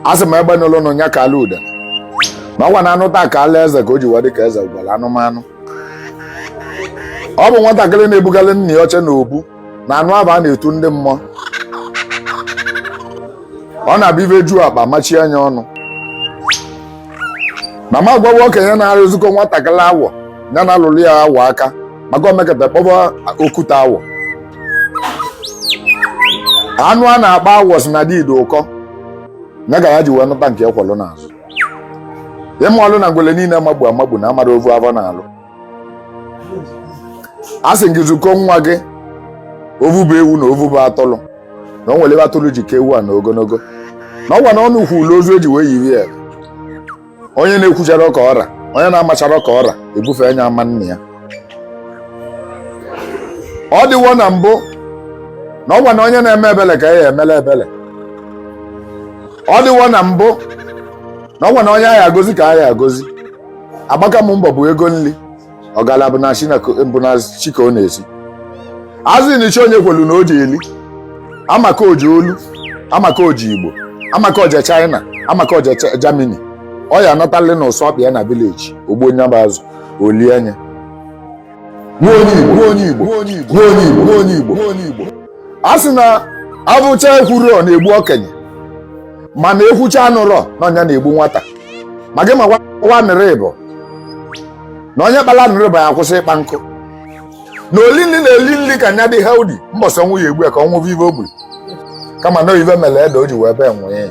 Asị m egbe nụlụ nụ nya ka ala udene na ọgwa na anụ taa ka ala eze ka o ji wee dị ka eze gwara anụmanụ. Ọ bụ nwatakịrị na-ebugalị nna ya oche na obu na anụ aba a na-etu ndị mmụọ. Ọ na-abịa ibe ju akpa machie anya ọnụ. Na m agwawa okenye na-arụzikọ nwatakịrị awọ ya na alụlụ ya awọ aka maka omekata kpọba okwute awọ. Anụ a na-akpọ awọ si na didi ụkọ ya ga ya ji wee nụta nke ekwelụ n'azụ. Ịma ọlụ na ngwele niile magbu amagbu na amara ovu avọ na-alụ. A sị gị zukọ nwa gị ovu bụ ewu na ovu bụ atụrụ na o nwere ebe atụrụ ji ka ewu a na ogologo na ọgwa na ọnụ kwulu ozu eji wee yiri ya. Onye na-ekwuchara ka ọra, onye na-amachara ka ọra ebufe anya ama nna ya. Ọ dịwo na mbụ na ọgwa na onye na-eme ebele ka ya emele ebele. Ọ dịwo na mbụ na ọgwa na onye agha agozi ka agha agozi. Agbaka m mbọ bụ ego nri ọgala bụ na chi ka ọ na-esi. Azụ nichi onye kwelu na o ji eli amaka oji olu amaka oji igbo amaka oje China amaka oje Germany. Ọ ya anatali na ụsọ ọkpa ya na vileji ogbo nyaba azụ olie anya. Nwa onye Igbo, nwa onye Igbo, nwa onye Igbo, nwa onye Igbo, nwa onye Igbo. A sị na abụcha ekwuru na-egbu okenye mana ekwucha anụrọ na ọnya na-egbu nwata. Ma gị ma gwa nịrị bụ na onye kpala nịrị bụ ya akwụsị ịkpa nkụ na oli nri na-eli nri ka nya dị healthy mbọsị ọnwụ ya egbu ya ka ọnwụ vive o gburu kama na ive mere ede o ji wee bee nwee ya.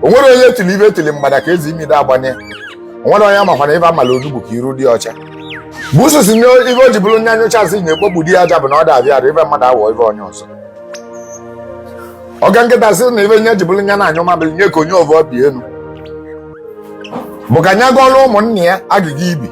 O nwere onye etili ive etili mgbada ka ezi imide agbanye. O nwere onye amakwana ive amala onugbu ka iru dị ọcha. Busu si na ive o ji bụrụ nya nyụchasị na-ekpokpu di ya aja bụ na ọ da-abịa arụ ive mmadụ awọ ive onye ọzọ. Ọga nkịta sị na ive nya ji bụrụ nya na-anyụ mamịrị nye ka onye ọvọ bi enu bụ ka nya gọọrọ ụmụnne ya agịga ibi.